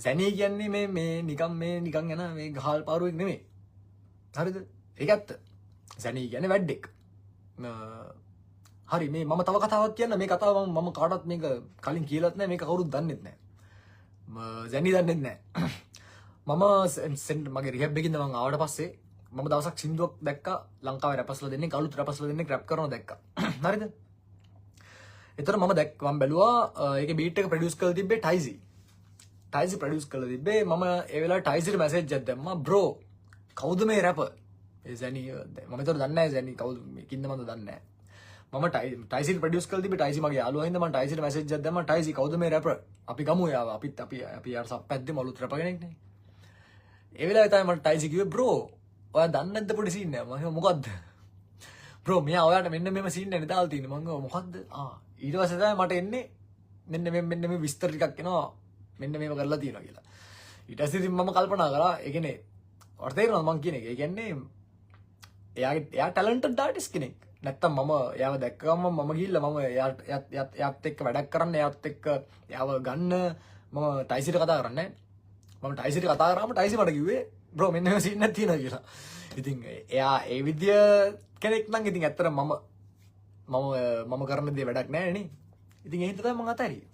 සැනී කියන්නේ මේ මේ නිකන් මේ නිකන් යන මේ ගහල් පාරුවෙක් නෙමෙයි. හරිද? ඒක ඇත්ත. සැනී කියන්නේ වැඩෙක්. හරි, මේ මම තව කතාවක් කියන්න. මේ කතාව මම මම කාටවත් මේක කලින් කියලාත් නෑ, මේක කවුරුත් දන්නෙත් නෑ. සැනී දන්නෙත් නෑ. මම මගේ රිහැබ් එකකින් මං ආවට පස්සේ මම දවසක් සින්දුවක් දැක්කා. ලංකාවේ රැපර්ස්ලා දෙන්නෙක්, අලුත් රැපර්ස්ලා දෙන්නෙක් රැප් කරනවා දැක්කා. හරිද? එතකොට මම දැක් මම බැලුවා, ඒකේ බීට් එක ප්‍රොඩියුස් කරලා තිබ්බේ ටයිසි. ටයිසි ප්‍රොඩියුස් කරලා තිබ්බේ. මම ඒ වෙලාවේ ටයිසිට මැසේජ් එකක් දැම්මා, "බ්‍රෝ, කවුද මේ රැපර්?" ඒ සැනි මම ඒතර දන්නේ නැහැ සැනි කවුද මේ කින්ද මන්ද දන්නේ නැහැ. මම ටයිසිට ප්‍රොඩියුස් කරලා තිබ්බේ ටයිසි මගේ යාළුවා හින්දා මම ටයිසිට මැසේජ් එකක් දැම්මා, "ටයිසි, කවුද මේ රැපර්? අපි ගමු එයාව. අපිත් අපි අපි යාර සප් පැද්දෙමු, අලුත් රැපර් කෙනෙක් නේ." ඒ වෙලාවේ තමයි මට ටයිසි කිව්වේ, "බ්‍රෝ, ඔයා දන්නේ නැද්ද පොඩි සීන් එකක්?" මම කිව්වා, "මොකද්ද?" "බ්‍රෝ, මෙයා ඔයාට මෙන්න මෙහෙම සීන් එකක් නේ දාලා තියෙන්නේ." මං කිව්වා, "මොකද්ද?" ආ ඊට පස්සේ තමයි මට එන්නේ මෙන්න මේ මෙන්න මේ විස්තර ටිකක් එනවා, මෙන්න මේව කරලා තියෙනවා කියලා. ඊට පස්සේ ඉතින් මම කල්පනා කරා, ඒ කියන්නේ ඔයාලට තේරෙනවද මං කියන එක? ඒ කියන්නේ එයාගේ එයා ටැලන්ටඩ් ආටිස්ට් කෙනෙක්. නැත්තම් මම එයාව දැක්කම මම ගිහිල්ලා මම එයාට එයාත් එයාත් එක්ක වැඩක් කරන්න, එයාත් එක්ක එයාව ගන්න මම ටයිසිට කතා කරන්නේ නැහැ. මම ටයිසිට කතා කරාම ටයිසි මට කිව්වේ, "බ්‍රෝ, මෙන්න මේ සීන් එකක් තියෙනවා" කියලා. ඉතින් එයා ඒ විදිය කෙනෙක් නම් ඉතින් ඇත්තටම මම මම මම කරන දේ වැඩක් නෑ නේ. ඉතින් ඒ හින්දා තමයි මං අතහැරියේ.